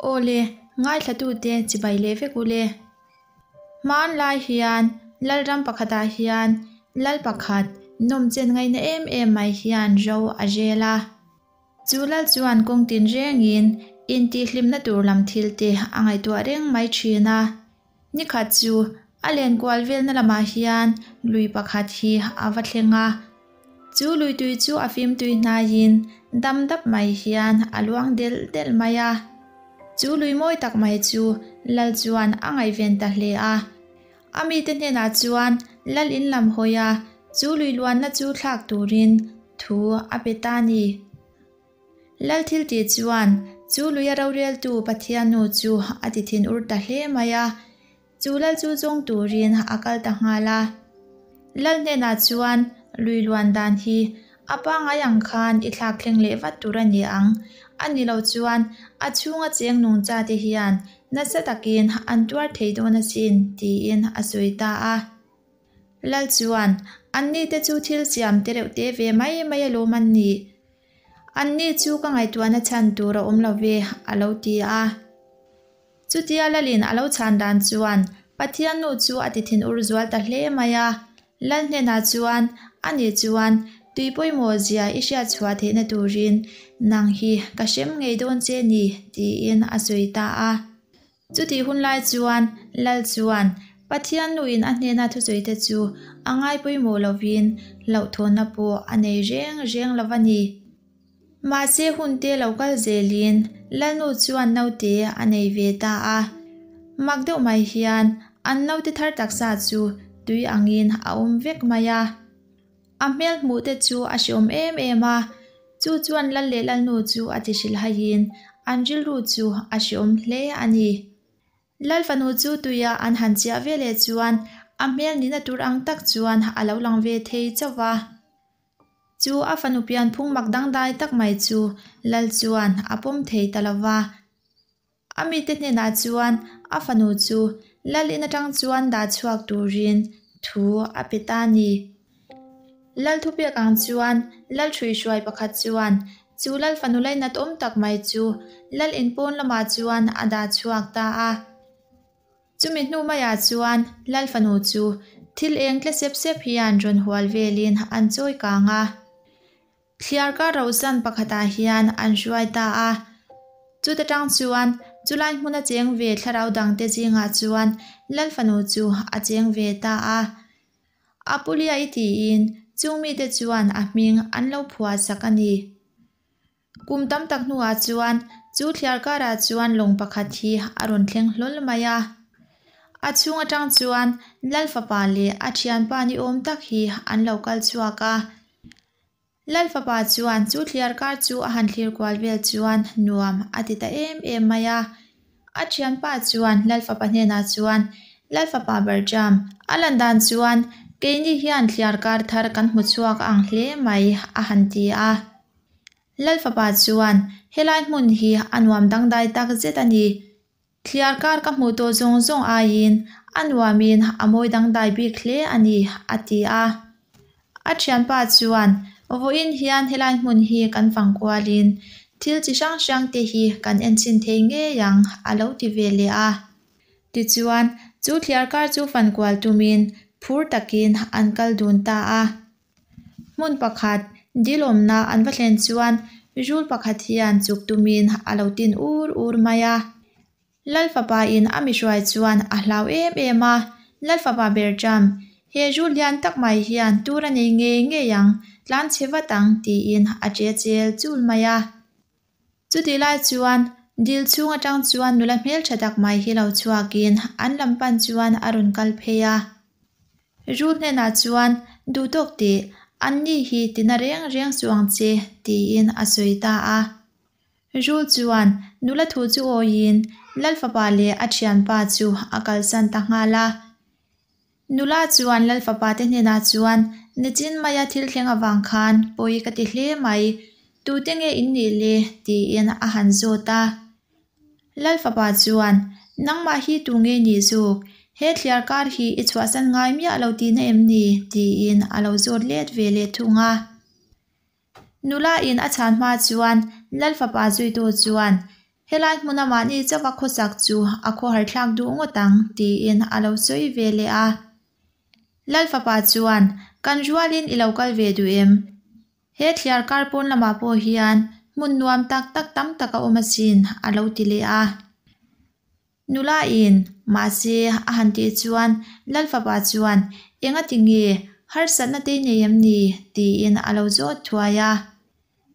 Aw le, ngaithlatute chibai leh vek u le. Hmanlai hian Lalram pakhatah hian Lal pakhat nawmchen ngaihna em em mai hian ro a rel a. Chu Lal chuan kawng tinrengin intihhlimna tur lam thil te a ngaihtuah reng mai thin a. Nikhat chu a len kual velna lamah hian lui pakhat hi a va thleng a. Chu lui tui chu a fim tui hnaiin dam dap mai hian a luang delh delh mai a. Chu lui mawi tak mai chu Lal chuan a ngaihven ta hle a. A mite hnenah chuan Lal in lam hawi a, chu lui luanna chu thlak turin thu a pe ta a ni. Lal thil tih chuan chu luia roreltu Pathiannu chu a ti thin ur ta hle mai a, chu lal chu zawng turin a kal ta nghal a. Lal hnenah chuan lui luan dan hi a pangngai ang khan i thlak thleng leh vat tur a ni ang, a ni lo chuan a chhunga cheng nungcha te hian nasa takin an tuar thei dawn asin tiin a sawi ta a. Lal chuan anni te chu thil siam te reuh te ve mai mai alawm an nih. Anni chu ka ngaihtuahna chhan tur a awm lo ve, a lo ti a. Chutia Lalin a lo chhan dan chuan Pathian nu chu a ti thinur zual ta hle mai a. Lal hnenah chuan, Ani chuan tui pawimawh zia i hriat chhuah theihna turin nang hi ka hrem ngei dawn che ni, tiin a sawi ta a. Chutih hun lai chuan Lal chuan Pathian nuin a hnena thusawi te chu a ngai pawimawh lovin hlauhthawnna pawh a nei reng reng lo a ni. Mahse hun te lo kal zelin Lalnu chuan naute a nei ve ta a. Mak deuh mai hian an naute thar taksa chu tui angin a awm vek mai a. A hmel hmuh te chu a hreawm em em a, chu chuan Lal leh Lalnu chu a ti hrilhaiin an rilru chu a hreawm hle a ni. Lal fanu chu tuia an han chiah ve leh chuan a hmel nihna tur ang tak chuan a lo lang ve thei chauh va. Chu a fanu pianphung mak dangdai tak mai chu Lal chuan a pawm thei ta lo va. A mite hnenah chuan a fanu chu Lal in atang chuan dah chhuak turin thu a pe ta a ni. Lal thupek ang chuan Lal hruihruai pakhat chuan chu Lal fanu lainat awm tak mai chu Lal in pawn lamah chuan a dah chhuak ta a. Chumi hnu maiah chuan Lal fanu chu thil eng tle sep sep hian rawn hual velin an chawi kang a. Thliarkar rohsan pakhatah hian an hruai ta a. Chuta tang chuan chulai hmuna cheng ve thlarau dangte zingah chuan Lal fanu chu a cheng ve ta a. Apulia i tiin chung mite chuan a hming an lo phuah sak a ni. Kum tam tak hnuah chuan chu thliar karah chuan lawng pakhat hi a rawn thleng hlawl mai a. A chhung atang chuan Lal fapa leh a thianpa ni awm tak hi an lo kal chhuak a. Lal fapa chuan chu thliar kar chu a han thlir kual vel chuan nuam a ti ta em em mai a. A thianpa chuan Lal fapa hnenah chuan, Lal fapa Bertram, a lan dan chuan keini hian thliar kar thar kan hmu chhuak ang hle mai a han ti a. Lal fapa chuan, Helai hmun hi a nuam dangdai tak zet a ni. Thliar kar ka hmuh tawh zawng zawng aiin a nuamin a mawi dangdai bik hle a ni, a ti a. A thianpa chuan, Vawiin hian helai hmun hi kan fang kualin thil chi hrang hrang te hi kan enchhin thei ngei ang, a lo ti ve leh a. Tichuan, chu thliar kar chu fan kual tumin phur takin an kal dun ta a. Hmun pakhat dil awmna an va thlen chuan rul pakhat hian chuk tumin a lo tin ur ur mai a. Lal fapa in a mi hruai chuan a hlau em em a, Lal fapa Bertram, he rul lian tak mai hian tur a nei ngei ngei ang, tlan chhe vat ang tiin a che chel chul mai a. Chutih lai chuan dil chhung atang chuan nula hmeltha tak mai hi lo chhuakin an lam pan chuan a rawn kal phei a. Rul hnenah chuan duh tawk teh, anni hi tina reng reng suh ang che tiin a sawi ta a. Rul chuan nula thu chu awiin Lal fapa leh a thianpa chu a kalsan ta nghal a. Nula chuan Lal fapa te hnenah chuan nichin maia thil thleng avang khan pawi ka ti hle mai, tute nge in nih le? tiin a han zawt a. Lal fapa chuan, Nangmah hi tu nge nih zuk? He thliar kar hi i chhuahsan ngai miah lo tihna em ni? tiin a lo zawt let ve leh thung a. Nula in a chhan hma chuan Lal fapa zuitu chuan. Helai hmuna mahni chauha khawsak chu a khawharthlak duh ngawt ang, tiin a lo sawi ve leh a. Lal fapa chuan, Kan rualin i lo kal ve duh em? He thliar kar pawn lamah pawh hian hmun nuam tak tak tam tak a awm asin, a lo ti leh a. Nula in, mahse, a han tih chuan Lal fapa chuan, Enga ti nge, harsatna te i nei em ni? tiin a lo zawt thuai a.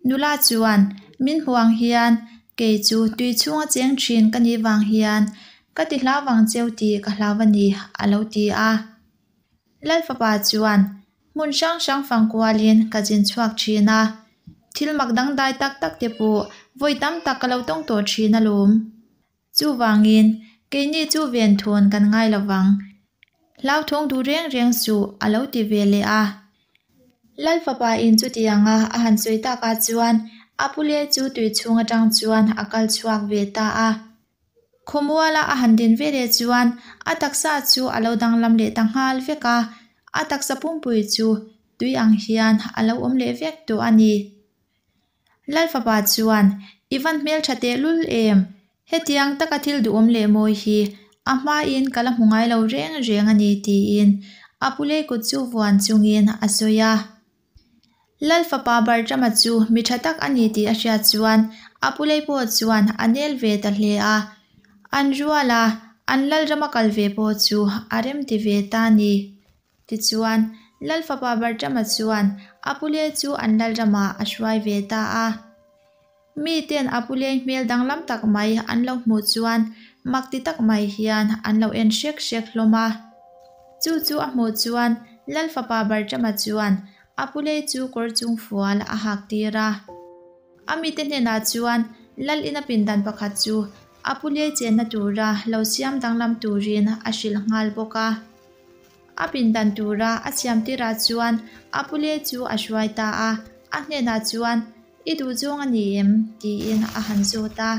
Nula chuan, Min hmu ang hian, kei chu tui chhunga cheng thin ka nih vang hian ka ti hlau vang cheu tih ka hlau a ni, a lo ti a. Lal fapa chuan, Hmun hrang hrang fang kualin ka zin chhuak thin a, thil mak dangdai tak tak te pawh vawi tam tak ka lo tawng tawh thin alawm. Chuvangin, keini chu venthawn kan ngai lo vang. Hlauthawng duh reng reng suh, a lo ti ve leh a. Lal fapa in chutianga a han sawi takah chuan a pule chu tui chhung atang chuan a kal chhuak ve ta a. Khawmuala a han din ve leh chuan a taksa chu a lo danglam leh ta nghal vek a, a taksa pumpui chu tui ang hian a lo awm leh vek tawh a ni. Lal fapa chuan, I van hmeltha tehlul em? Hetiang taka thil duhawm leh mawi hi a hmain ka la hmu ngai lo reng reng a ni tiin a pu lei kut chu vuan chungin a sawi a. Lal fapa Bartama chu mi tha tak a ni tih a hriat chuan a pu lei pawh chuan a nel ve ta hle a. An rual a, an lalrama kal ve pawh chu a remti ve ta a ni. Tichuan, Lal fapa Bartama chuan a pule chu an lalramah a hruai ve ta a. Miten a pule hmel danglam tak mai an lo hmuh chuan mak ti tak mai hian an lo en hrek hrek hlawm a. Chu chu a hmuh chuan Lal fapa Bartama chuan a pule chu kawr chung fual a hak tir a. A mite hnenah chuan Lal ina pindan pakhat chu a pule chenna tura lo siam danglam turin a hrilh nghal bawk a. A pindan tura a siam tirah chuan a pule chu a hruai ta a, a hnenah chuan, I duh zawng a ni em? tiin a han zawt a.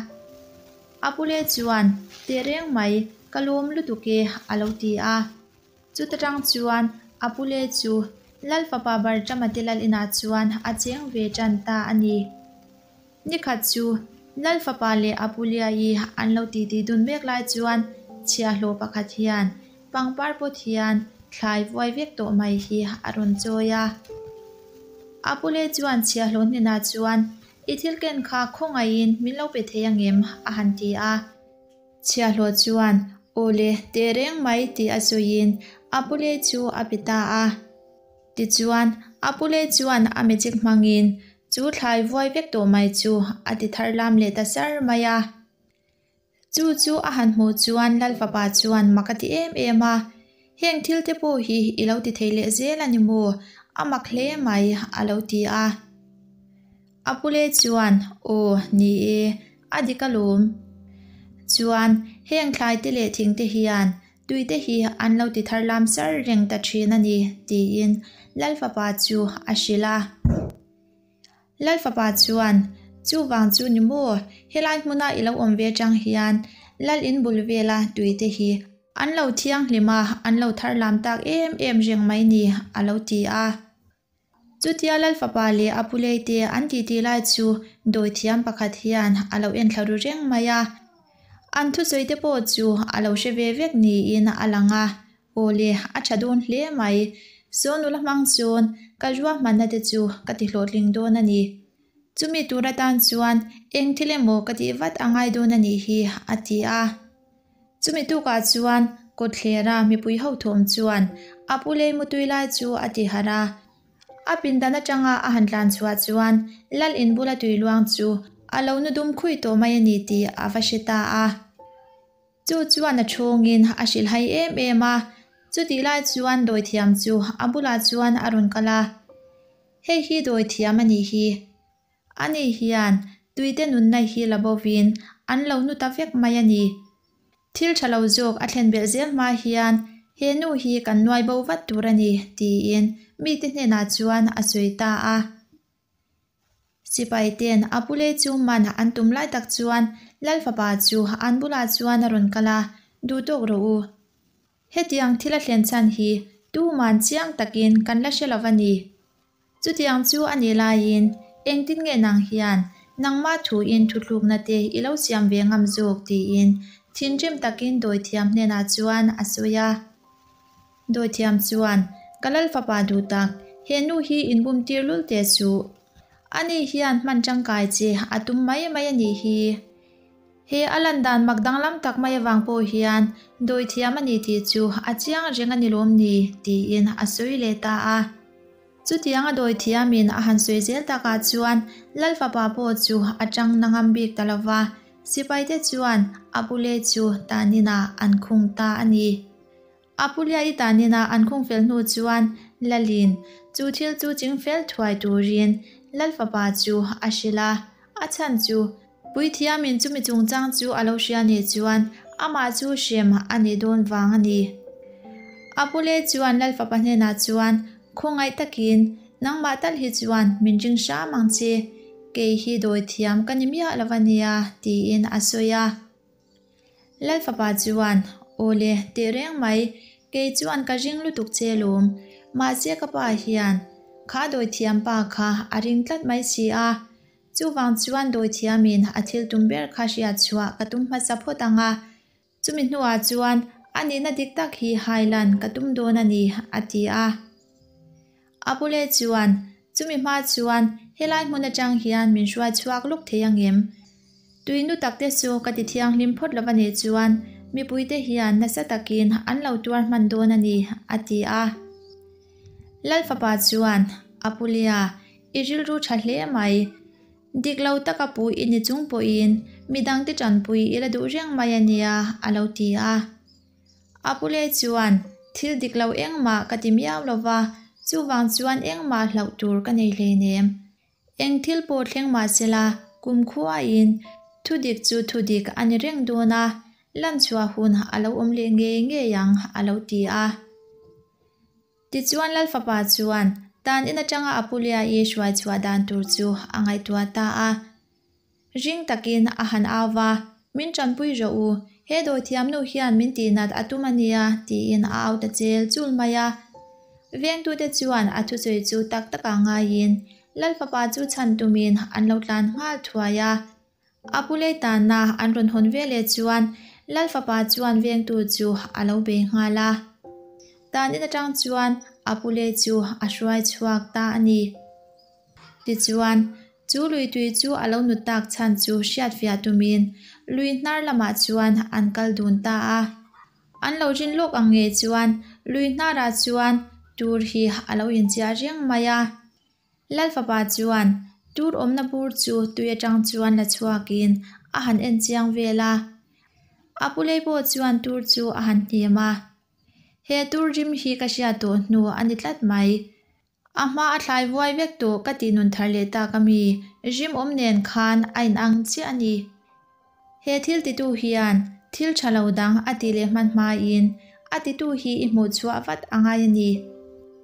A pule chuan, Teh reng mai, ka lawm lutuk e, a lo ti a. Chuta tang chuan a pule chu Lal fapa Bartama te lal inah chuan a cheng ve tan ta a ni. Nikhat chu Lal fapa leh a Puliaii an lo titi dun mek lai chuan chhiahhlawh pakhat hian pangpar pawt hian thlai vuai vek tawh mai hi a rawn chawi a. A Pule chuan chhiahhlawh hnenah chuan, I thil ken kha khawngaihin min lo pe thei angem? a han ti a. Chhiahhlawh chuan, Aw le, teh reng mai tih a sawiin a Pule chu a pe ta a. Tichuan, a pule chuan a magic hmangin chu thlai vuai vek tawh mai chu a ti thar lam leh ta sar mai a. Chu chu a han hmuh chuan Lal fapa chuan mak a ti em em a, Heng thil te pawh hi i lo ti thei leh zel a ni maw? A mak hle mai, a lo ti a. A pule chuan, Aw, ni e, a dik alawm. Chuan, heng thlai te leh thing te hian Tuite hi an lo ti thar lam sar reng ta thin a ni, tiin Lal fapa chu a hrilh a. Lal fapa chuan, Chuvang chu ni maw, helai hmuna i lo awm ve chang hian Lal in bul vela tuite hi an lo thianghlim a, an lo thar lam tak em em reng mai ni, a lo ti a. Chutia Lal fapa leh a pulei te an titi lai chu dawithiam pakhat hian a lo enthla ru reng mai a. An thusawi te pawh chu a lo hre ve vek niin a lang a, Aw le, a tha dawn hle mai. Saw nula hmang chuan ka ruahmanna te chu ka ti hlawhtling dawn a ni. Chumi tur atan chuan eng thil emaw ka tih vat a ngai dawn a nih hi, a ti a. Chumi tukah chuan kawtthlera mipui ho thawm chuan a pu lei mutui lai chu a ti harh a. A pindan atanga a han tlan chhuah chuan Lal in bula tui luang chu a lo nu dum khui tawh mai a ni tih a va hre ta a. Chu chuan a chhungin a hrilhhai em em a, chutih lai chuan dawithiam chu a bulah chuan a rawn kal a. Hei hi dawithiam a nih hi. Ani hian tuite nunna hi la bovin an lo nu ta vek mai a ni. Thil tha lo zawk a thlen belh zel hma hian he nu hi kan nuai bo vat tur a ni, tiin mite hnenah chuan a sawi ta a. Sipai ten a pule chu man an tum lai tak chuan Lal fapa chu an bulah chuan a rawn kal a, Duh tawk rawh u. Hetiang thil a thlen chhan hi tuman chiang takin kan la hre lo va ni. Chutiang chu a nih laiin engtin nge nang hian Nangmah thuin thuthlukna te i lo siam ve ngam zawk tiin thinrim takin dawithiam hnenah chuan a sawi a. Dawithiam chuan, Ka lal fapa duh tak, he nu hi inbum tir lul teh suh. Ani hian hman tangkai che a tum mai mai a nih hi. He a lan dan mak danglam tak mai avang pawh hian dawithiam a ni tih chu a chiang reng a ni lawm ni? tiin a sawi leh ta a. Chutiang a dawithiamin a han sawi zel takah chuan Lal fapa pawh chu a tang na ngam bik ta lo va, sipaite chuan a pule chu taninah an khung ta a ni. A puliai tanin a an khung fel hnu chuan Lalin chu thil chu ching fel thuai turin Lal fapa chu a hrilh a, a chhan chu Puithiamin chumi chungchang chu a lo hria nih chuan amah chu hrem a nih dawn vang a ni. A pule chuan Lal fapa hnenah chuan khawngaih takin nangmah tal hi chuan min ring hram ang che, kei hi dawithiam ka ni miah lo a nia tiin a sawi a. Lal fapa chuan, Aw le, teh reng mai, kei chuan ka ring lutuk che lawm. Mahse ka pa hian kha dawithiam pa kha a ring tlat mai si a. Chuvang chuan dawithiamin a thil tum ber kha hriat chhuah ka tum hmasa phawt ang a. Chumi hnuah chuan a nihna dik tak hi hailan ka tum dawn a ni, a ti a. Apule chuan, Chumi hma chuan helai hmun atang hian min hruai chhuak lawk thei ang em? Tui nu takte chu ka ti thianghlim phawt lo a nih chuan mipuite hian nasa takin an lo tuar hman dawn a ni, a ti a. Lal fapa chuan, Apulia, i rilru tha hle mai. Dik lo taka pui i ni chung pawhin midangte tanpui i la duh reng mai a nia, a lo ti a. Apule chuan, Thil dik lo engmah ka ti miau lo va, chuvang chuan engmah hlauh tur ka nei hleinem. Eng thil pawh thleng mah sela, kumkhuain thu dik chu thu dik a ni reng dawn a, lan chhuah hun a lo awm leh ngei ngei ang, a lo ti a. Tichuan Lal fapa chuan tan in atanga Apulia-i hruai chhuah dan tur chu a ngaihtuah ta a. Ring takin a han au va, Min tanpui rawh u, he dawithiamnu hian min tihnat a tum a nia, tiin a au ta chel chul mai a. Vengtute chuan a thusawi chu tak takah ngaiin Lal fapa chu chhan tumin an lo tlan nghal thuai a. A pulei tanna an rawn hawn veleh chuan Lal fapa chuan vengtu chu a lo bei nghal a. Tan in atang chuan a pulei chu a hruai chhuak ta a ni. Tichuan, chu lui tui chu a lo nut tak chhan chu hriatfiah tumin lui hnar lamah chuan an kal dun ta a. An lo rin lawk ang nge chuan lui hnarah chuan tur hi a lo inchiah reng mai a. Lal fapa chuan tur awmna bur chu tui atang chuan la chhuakin a han en chiang vel a. A pulei pawh chuan tur chu a han hnem a. He tur rim hi ka hriat tawh hnu a ni tlat mai. A hma a thlai vuai vek tawh ka tih nun thar leh tak a mi rim awm nen khan a inang chiah a ni. He thil titu hian thil tha lo dang a tih leh hman hmain a titu hi i hmuh chhuah vat a ngai a ni.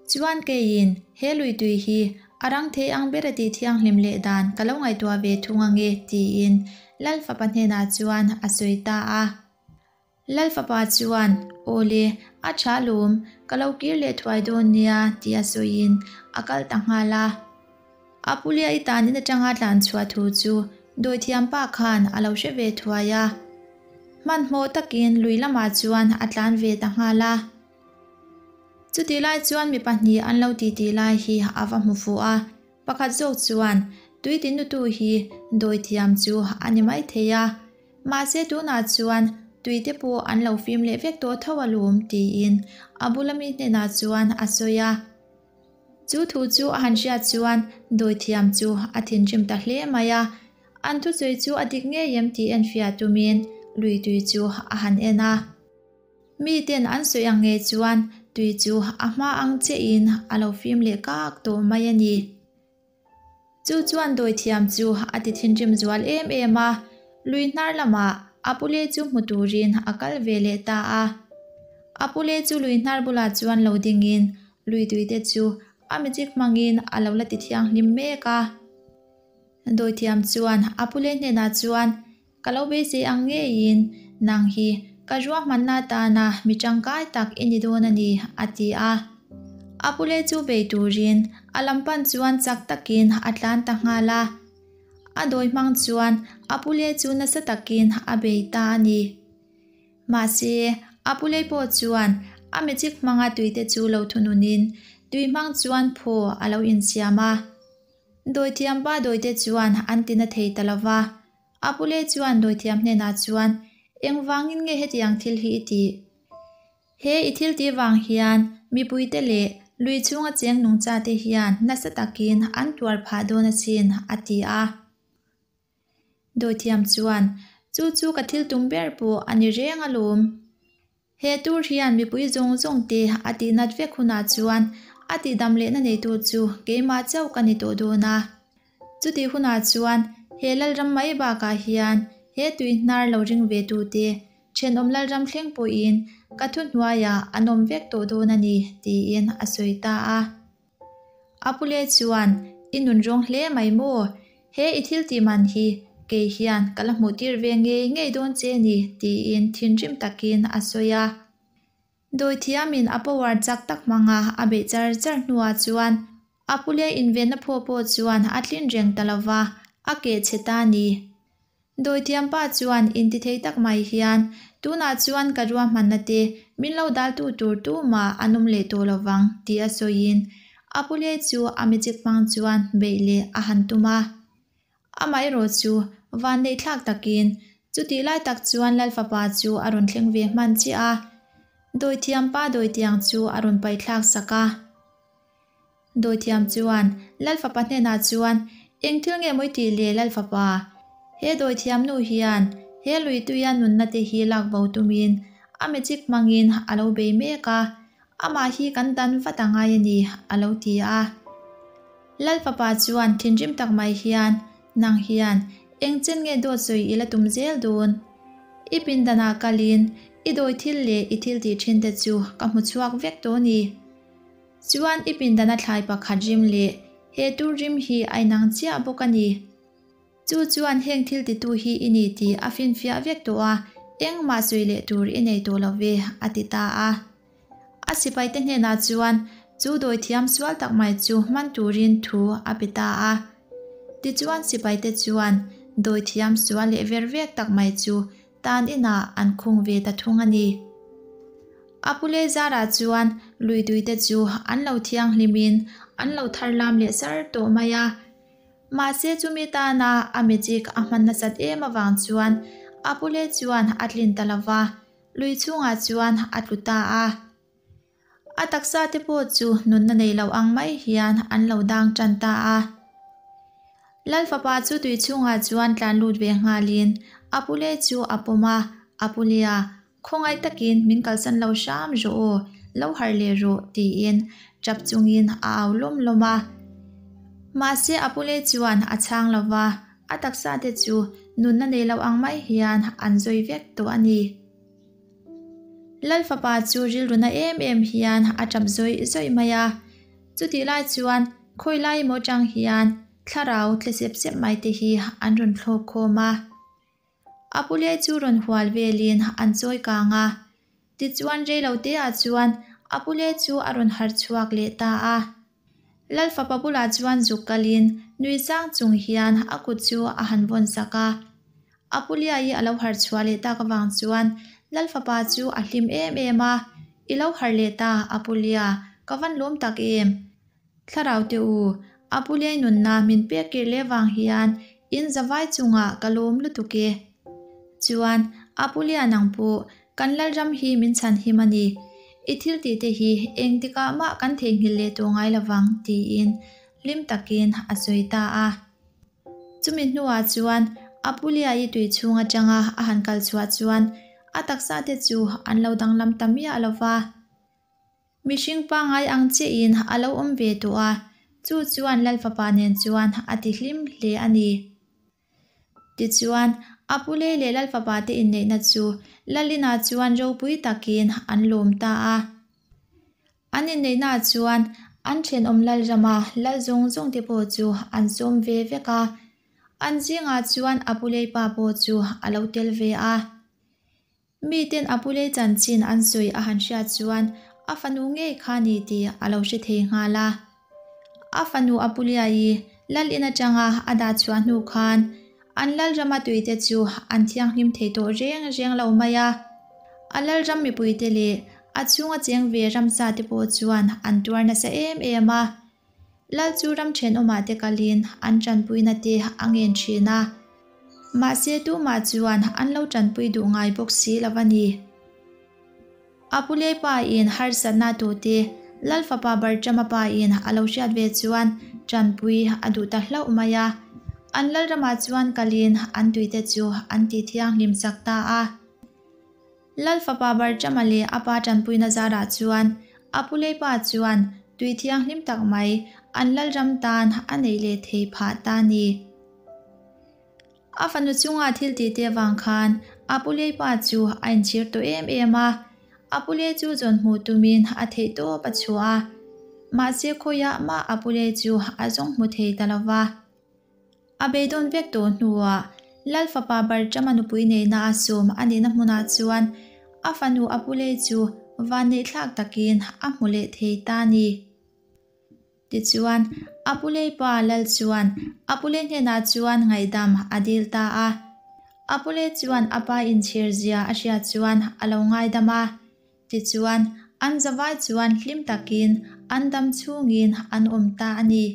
Chuan keiin he lui tui hi a rang thei ang ber a tih thianghlim leh dan ka lo ngaihtuah ve thung ange tiin Lal fapa hnenah chuan a sawi ta a. Lal fapa chuan, Aw le, a tha lawm, ka lo kir leh thuai dawn nia, ti a sawiin a kal ta nghal a. A pulia i tan in atanga tlan chhuah thu chu dawithiam pa khan a lo hre ve thuai a. Hmanhmawh takin lui lamah chuan a tlan ve ta nghal a. Chutih lai chuan mi pahnih an lo titi lai hi a va hmu fuh a. Pakhat zawk chuan, Tui tinnutu hi dawithiam chu a ni maithei a. Mahse tunah chuan tuite pawh an lo fim leh vek tawh tho alawm tiin a bula mi hnenah chuan a sawi a. Chu thu chu a han hriat chuan dawithiam chu a thinrim ta hle mai a. An thusawi chu a dik ngei em tih enfiah tumin lui tui chu a han en a. Miten an sawi ang nge chuan tui chu a hma ang chiahin a lo fim leh kak tawh mai a ni. Chu chuan dawithiam chu a ti thinrim zual em em a, lui hnar lamah a pule chu hmu turin a kal ve leh ta a. A pule chu lui hnar bulah chuan lo dingin lui tuite chu a michik hmangin a lo la ti thianghlim mek a. Dawithiam chuan a pule hnenah chuan, Ka lo beisei ang ngeiin nang hi ka ruahmanna atana mi tangkai tak i ni dawn a ni, a ti a. A pule chu bei turin a lam pan chuan chak takin a tlan ta nghal a. A dawi hmang chuan a pule chu nasa takin a bei ta a ni. Mahse, a pulei pawh chuan a magic hmanga tuite chu lo thununin tui hmang chuan phaw a lo insiam a. Dawithiam pa dawite chuan an tina thei ta lo va. A pulei chuan dawithiam hnenah chuan, Engvangin nge hetiang thil hi i tih? He i thil tih vang hian mipuite leh lui chhunga cheng nungchate hian nasa takin an tuar phah dawn asin, a ti a. Dawithiam chuan, Chu chu ka thil tum ber pawh a ni reng alawm. He tur hian mipui zawng zawng te a tih nat vek hunah chuan a tihdam lehna neitu chu keimah chauh ka ni tawh dawn a. Chutih hunah chuan he Lalram mai bakah hian he tui hnar lo ring ve tute thenawm Lalram thleng pawhin ka thuhnuaiah an awm vek tawh dawn a ni, tiin a sawi ta a. A pule chuan, I nun rawng hle mai maw? He i thil tih man hi kei hian ka la hmuh tir ve ngei ngei dawn che ni, tiin thinrim takin a sawi a. Dawithiamin a power chak tak hmanga a beih char char hnuah chuan a pule invenna phaw pawh chuan a tlin reng ta lova, a keh chhe ta ni. Dawithiam pa chuan intithei tak mai hian, Tunah chuan ka ruahmanna te min lo daltu tur tumah an awm leh tawh lovang tih a sawiin a pule chu a magic hmang chuan beih leh a han tum a. Amaherawh chu vanneihthlak takin chutih lai tak chuan Lalfapa chu a rawn thleng ve hman chiah a, Dawithiam pa dawitiang chu a rawn paihthlak sak a. Dawithiam chuan Lalfapa hnenah chuan, Eng thil nge mawi tih le Lalfapa? He dawithiam nu hian he lui tuia nunna te hi lak bo tumin a magic hmangin a lo bei mek a, amah hi kan dan vat a ngai a ni, a lo ti a. Lalfapa chuan thinrim tak mai hian, Nang hian eng chen nge dawt sawi i la tum zel dawn? I pindanah kalin i dawi thil leh i thil tih thin te chu ka hmu chhuak vek tawh ni. Chuan i pindana thlai pakhat rim leh he tur rim hi a inang chiah bawk a ni. Chu chuan heng thil titu hi i ni tih a finfiah vek tawh a, engmah sawi leh tur i nei tawh lo ve, a ti ta a. A sipaite hnenah chuan chu dawithiam sual tak mai chu hman turin thu a pe ta a. Tichuan sipaite chuan dawithiam sual leh ver vek tak mai chu tan inah an khung ve ta thung a ni. A pule zarah chuan lui tuite chu an lo thianghlimin an lo thar lam leh sar tawh mai a. Mahse chumi tana a magic a hman nasat em avang chuan a pule chuan a tlin ta lova, lui chhungah chuan a tlu ta a. A taksa te pawh chu nunna nei lo ang mai hian an lo dang tan ta a. Lal fapa chu tui chhungah chuan tlan lut ve nghalin a pule chu a pawm a, a pulea khawngaih takin min kalsan lo hram rawh aw, lo harh leh rawh tiin tap chungin a au lawm lawm a. Mahse a pule chuan a chhang lo va, a taksa te chu nunna nei lo ang mai hian an zawi vek tawh a ni. Lal fapa chu rilru na em em hian a tap zawih zawih mai a. Chutih lai chuan khawi lai emaw atang hian thlarau tle sep sep mai te hi an rawn thlawk khawm a. A pule chu rawn hual velin an chawi kang a. Tichuan reilo te ah chuan a pule chu a rawn harh chhuak leh ta a. Lal fapa bulah chuan zuk kalin nui sang chung hian a kut chu a han vawn sak a. A puliai a lo harh chhuah leh tak avang chuan Lal fapa chu a hlim em em a, I lo harh leh ta, a pulia, ka van lawm tak em? Thlarau te u, a puliai nunna min pek kir leh vang hian in zavai chungah ka lawm lutuk e. Chuan, a pulia nang pawh kan Lalram hi min chhan him a ni. I thil tih te hi engtikah mah kan theihnghilh leh tawh ngai lovang, tiin hlim takin a sawi ta a. Chumi hnuah chuan Apulia-i tui chhung atanga a han kal chhuah chuan a taksa te chu an lo danglam ta miah lo va. Mihring pangngai ang chiahin a lo awm ve tawh a, chu chuan Lal fapa nen chuan a ti hlim hle a ni. Tichuan, Apulei leh Lal fapa te inneihna chu Lalina chuan ropui takin an lawm ta a. An inneihnaah chuan an thenawm Lalrama lal zawng zawng te pawh chu an sawm ve vek a, an zingah chuan a pulei pa pawh chu a lo tel ve a. Miten a pulei chanchin an sawi a han hriat chuan a fanu ngei kha ni tih a lo hre thei nghal a. A fanu Apuliaii Lal in atanga a dah chhuah hnu khan an lalrama tuite chu an thianghlim thei tawh reng reng lo mai a. A lalram mipuite leh a chhunga cheng ve ramsa te pawh chuan an tuar nasa em em a. Lal chu ram thenawmah te kalin an tanpuina te a ngen thin a. Mahse tumah chuan an lo tanpui duh ngai bawk si lo a ni. A pulei pa in harsatna tute Lal fapa Barchama pa in a lo hriat ve chuan tanpui a duh ta hlauh mai a. An lalramah chuan kalin an tuite chu an ti thianghlim sak ta a. Lal fapa Barchama leh a pa tanpuina zarah chuan a pulei pa chuan tui thianghlim tak mai an lalram tan a neih leh thei phah ta a ni. A fanu chunga thil tih te avang khan a pulei pa chu a inchhir tawh em em a, a pulei chu zawn hmuh tumin a theih tawp a chhuah a. Mahse khawiah mah a pulei chu a zawng hmu thei ta lo va. A beidawn vek tawh hnuah Lal fapa Barchama nupui neihna a sawm a nihna hmunah chuan a fanu a pulei chu vanneihthlak takin a hmu leh thei ta a ni. Tichuan, a pulei pa Lal chuan a pulei hnenah chuan ngaihdam a dil ta a. A pulei chuan a pa inchhir zia a hriat chuan a lo ngaidam a. Tichuan, an zavai chuan hlim takin an dam chhungin an awm ta a ni.